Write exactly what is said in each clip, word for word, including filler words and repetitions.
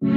Wi,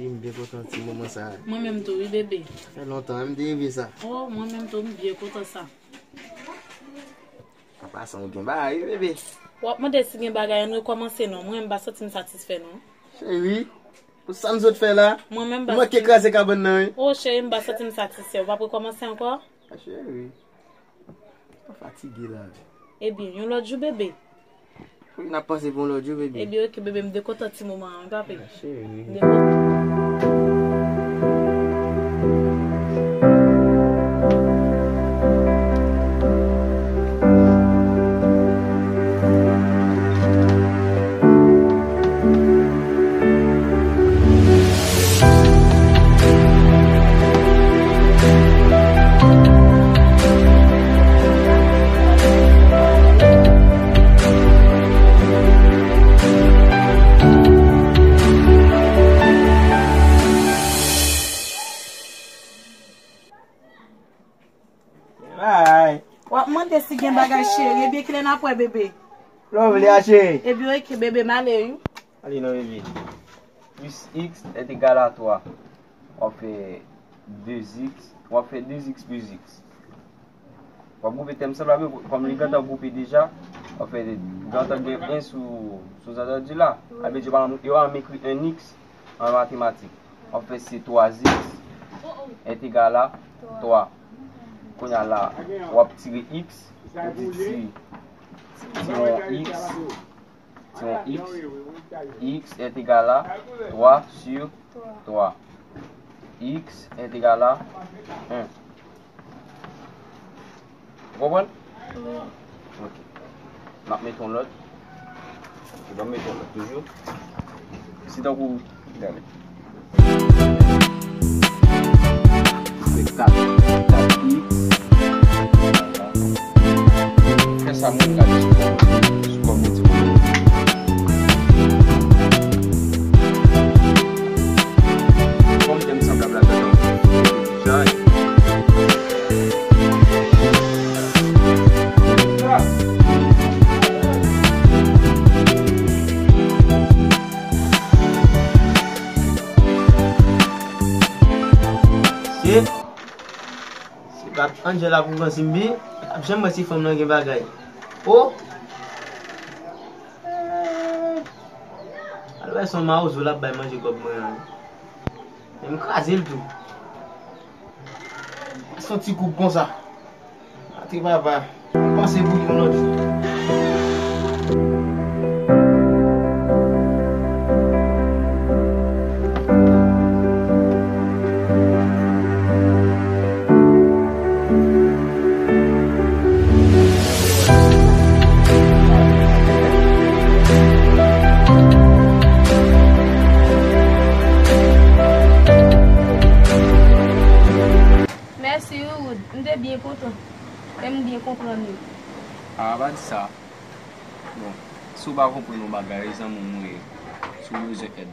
m byen kontan ti moman sa. Mwen menm tou, wi, bebe. Sa fè lontan, m te reve sa. Oh, mwen menm tou, m byen kontan sa. An pasan, ou gen bagay, wi, bebe. W ap mande si gen bagay, ann rekòmanse non. Mwen, m pa santi m satisfè non. Cheri, pou sa n sot fè la, mwen menm, m pa manke santi m kraze kabann nan, wi. Oh, cheri, m pa santi m satisfè. W ap rekòmanse ankò? A, cheri, m fatige la. Ebyen, yon lòt jou, bebe. Wi, n ap panse pou yon lòt jou, bebe. Ebyen, oke, bebe, m te kontan ti moman an, wi, papi. A, cheri. M te kontan. Ay. W ap mande si gen bagay, cheri. Ebyen, kilè n ap wè, bebe? Lè w vle a, cheri. Ebyen, oke, bebe, m ale, wi. Ale non, bebe. Plis x est égal à twa. W ap fè de x, w ap fè de x plis x. W ap gwoupe tèm sanblab yo, kòm li gentan gwoupe deja, w ap fè gentan gen en sou, sou sentadi la. Sa vle di, pa egzanp, yo pa janm ekri en x an matematik. W ap fè se twa x est égal à twa. Kounye a la, w ap tire x, ou di ti, ti yon x, ti yon x, x est égal à twa sur twa. X est égal à en. Ou konprann? Wi. Ok. M ap mete yon lòt. Ok, ban m mete yon lòt toujou. Se tankou, gade. Se kat, kat x. Fè sa moun gade sou kòb, sou kòb mwen ti moun. Kòm tèm sanblab la, gade yon deja. Se, se pa Angela pou pran Simbi, ap janm wè si fanm nan gen bagay. Oh! Al wè se yon mawozo l ap bay manje kòb mwen an. Men m kraze l tou. Pase yon ti koup konsa. Ate papa. Panse pou yon lòt jou. Mèsi wi, Wood. M te byen kontan. E m byen konprann ou. A, pa di sa. Bon, si w pa konprann yon bagay, zanmi w mwen ye. Si w bezwen èd,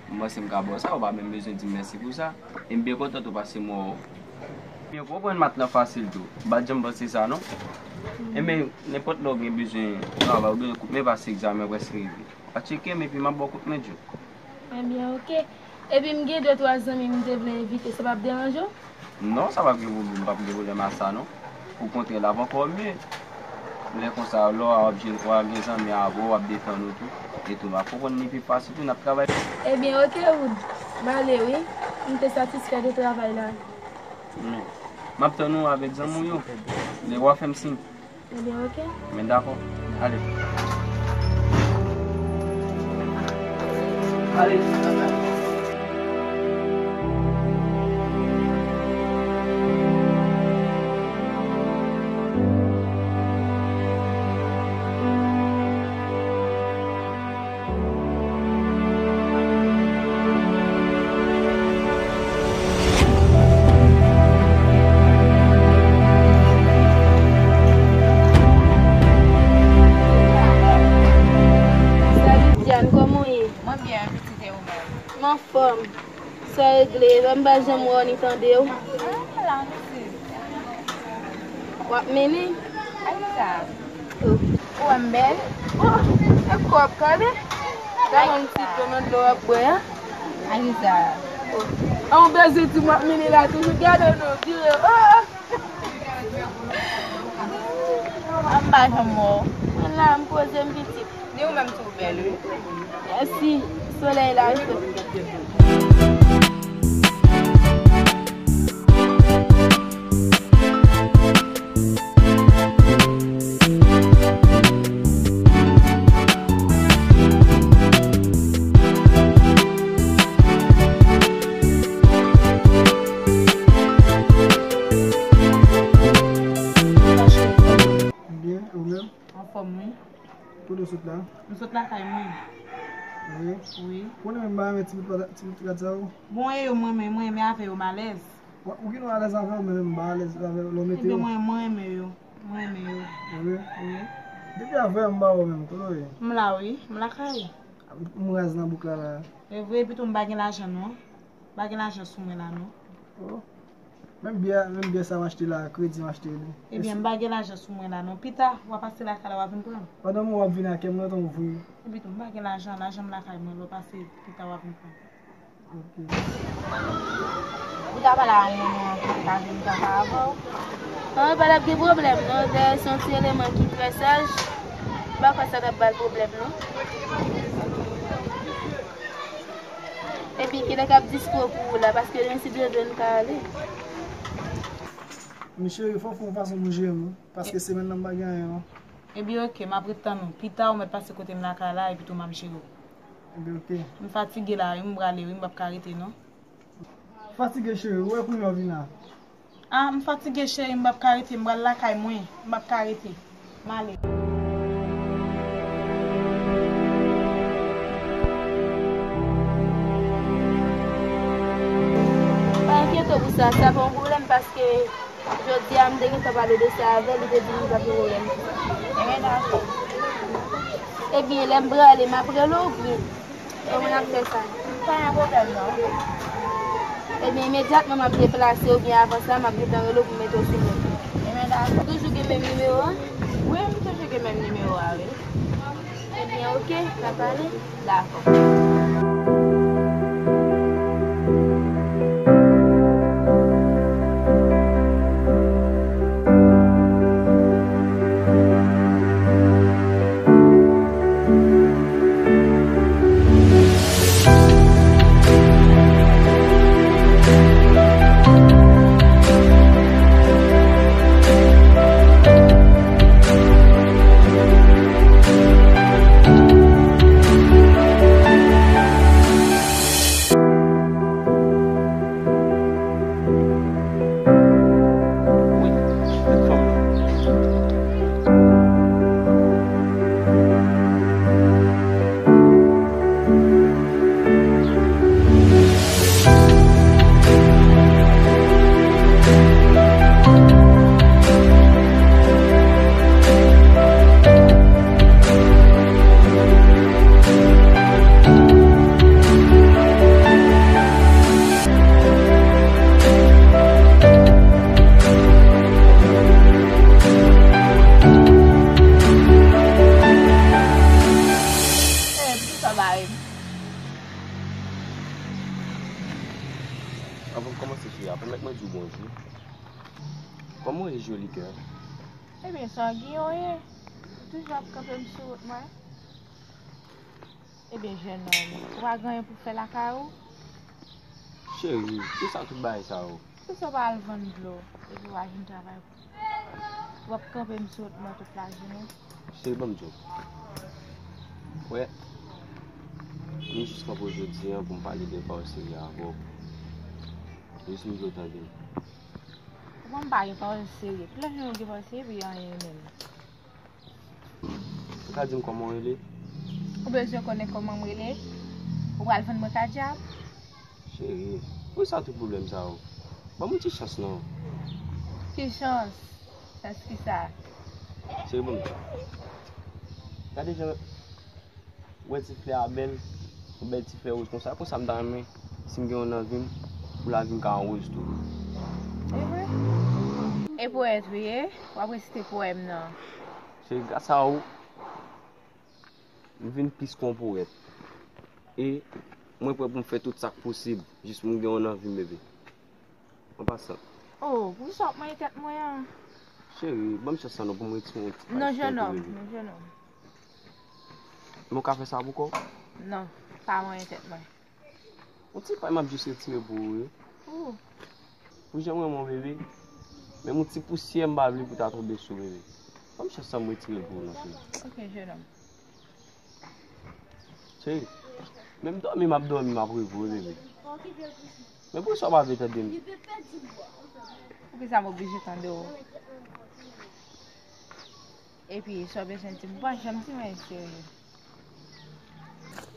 m panse m ka ba w sa, ou pa menm bezwen di m mèsi pou sa. E m byen kontan tou paske m wè w. Byen konprann mat lan fasil tou. M pa t janm panse sa non. Enben, nenpòt lè w gen bezwen travay, ou bezwen kout men paske egzamen prèske rive. Pa tcheke m epi m ap ba w kout men, Djo. Ebyen, oke. Epi m gen de twa zanmi m te vle envite, sa p ap deranje w? Non, sa p ap gen pwoblèm, p ap gen pwoblèm a sa non. Okontrè, l ap ankò mye. Lè konsa, lè w a w ap jwenn, w a gen zanmi avè w, w ap detann ou tou. E tou, m ap konprann li pi fasil tou, n ap travay. Ebyen, oke, Wood. M ale wi. M te satisfè de travay la. Non. M ap tann ou avèk zanmi w yo. Lè w a fè m siy. Ebyen, oke. Men dakò. Ale. Ale. M pa janm wè w ni tande w. Ah, la, mèsi. W ap mennen? Anita. Oh. Ou wè m bèl? Oh, e kòb, gade. Gade yon ti dlo nan dlo w ap bwè a. Anita. Oh. An, w bezwen di m w ap mennen la toujou. Gade w non, vire. Oh, oh. An, m pa janm wè w. Mwen la, m poze m pitit. Ni ou menm tou bèl, wi. Mèsi. Solèy la, wi. Byen, ou menm? Anfòm, wi. Kote w sot la? M sot lakay mwen. Wi? Wi. Konnen menm m pa renmen ti bout pata-, ti bout rad sa yo. Bon, e yo m renmen, mwen renmen avè yo m alèz. Ou gen dwa alèz avè yo, men menm m pa alèz avè yo lè w mete yo. Ebyen, mwen, mwen renmen yo. Mwen renmen yo. Wi? Wi. Depi avè m ba w menm, kote w ye? M la, wi. M lakay. M raz nan bouk la, la. E vre, epi tou m pa gen lajan, non. M pa gen lajan sou mwen la, non. Oh. Menm byè, menm byè sa m achte la, kredi m achte li. Ebyen, m pa gen lajan sou mwen la, non. Pita, w a pase lakay la, w a vin pran. Pandan mwen w ap vin ak m, mwen tankou vre. Epi tou, m pa gen lajan, lajan m lakay mwen, lè w pase, pita w a vin pran. Ok. Ou ta pale a yon moun ou rankontre, ta vin pran sa avè w. An, pa t ap gen pwoblèm, non. Dayè, se yon ti eleman ki trè saj. M pa kwè sa t ap ba l pwoblèm, non. Epi, kilè k ap dispo pou ou la, paske demen si Dye vle, n ka ale. Men cheri, fò w fè yon fason pou jere m, wi, paske semèn nan m pa gen anyen, non. Ebyen, oke, m ap ret tann ou. Pita, ou mèt pase kote m lakay la, epi tou m ap jere w. Ebyen, oke. M fatige la, wi, m prale, wi, m p ap ka rete, non. Fatige, cheri, ou wè kounye a w vin la. Ah, m fatige, cheri, m p ap ka rete, m pral lakay mwen, m p ap ka rete. M ale. Pa enkyete w pou sa, sa pa yon pwoblèm, paske jodi a m te gentan pale de sa avè l, li te di m li pa gen pwoblèm. Ebyen, dakò. Ebyen, lè m prale, m ap rele w, oubyen? Kòman n ap fè sa? Pa gen pwoblèm, non. Ebyen, imedyatman m ap deplase oubyen avan sa, m ap gentan rele w pou m mete w sou mwen. Ebyen, dakò. Ou toujou gen menm nimewo a? Wi, m toujou gen menm nimewo a, wi. Ebyen, oke, n a pale? Dakò. Anvan m kòmanse, cheri, pèmèt mwen di w bonjou. Kòman w ye, joli kè? Ebyen, sa w gen, ou ye? Ou toujou ap kanpe m sou wout mwen. Ebyen, jènòm, ou pa gen anyen pou fè lakay ou? Cheri, kisa tout bagay sa yo? Poukisa w pa al vann dlo epi w al jwenn travay pou w ap kanpe m sou wout mwen tout lajounen? Cheri, ban m di w. Wè, m jis kanpe w jodi a pou m pale de pawòl serye avè w. Jis m vle w tande m. Kòman m pa gen pawòl serye? Tout lajounen w gen pawòl serye epi anyen menm. Ou ka di m kòman w rele? Ou bezwen konnen kòman m rele? Ou pral vann mwen ka dyab? Cheri, poukisa tout pwoblèm sa yo? Ban m yon ti chans non. Ki chans? Chans kisa? Cheri, ban m di w. Gade jan, wè ti flè a bèl, yon bèl ti flè wouj konsa. Konsa m ta renmen, si m gen w nan vi m, pou lavi m ka anwoz tou. E vre? E powèt ou ye? W ap resite powèm nan. Se gras a ou, m vin plis ke yon powèt. E mwen prè pou m fè tout sa k posib, jis pou m gen yon anvi m, bebe. An pasan. Oh, poukisa w ap manyen tèt mwen an? Cheri, ban m chans sa non pou m retire yon ti Non, jennonm, non, jennonm. Men w ka fè sa pou kò w? Non, pa manyen tèt mwen. Yon ti pay m ap jis retire pou ou wi. Oh, Pou jan m renmen w, bebe. Menm yon ti pousyè m pa vle pou ta tonbe sou, bebe. Ban m chans sa m retire l pou ou non, cheri. Ok, jennonm. Cheri, menm dòmi m ap dòmi, m ap reve w, bebe. Men poukisa w pa vle tande m? Poukisa m oblije tande w? Epi, sa w bezwen di m, ou pa janm di mwen, serye.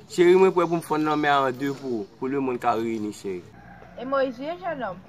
Cheri, mwen prè pou m fann lanmè a an de pou ou, pou lemonn ka reyini, cheri. E Moyiz ou ye, jennonm?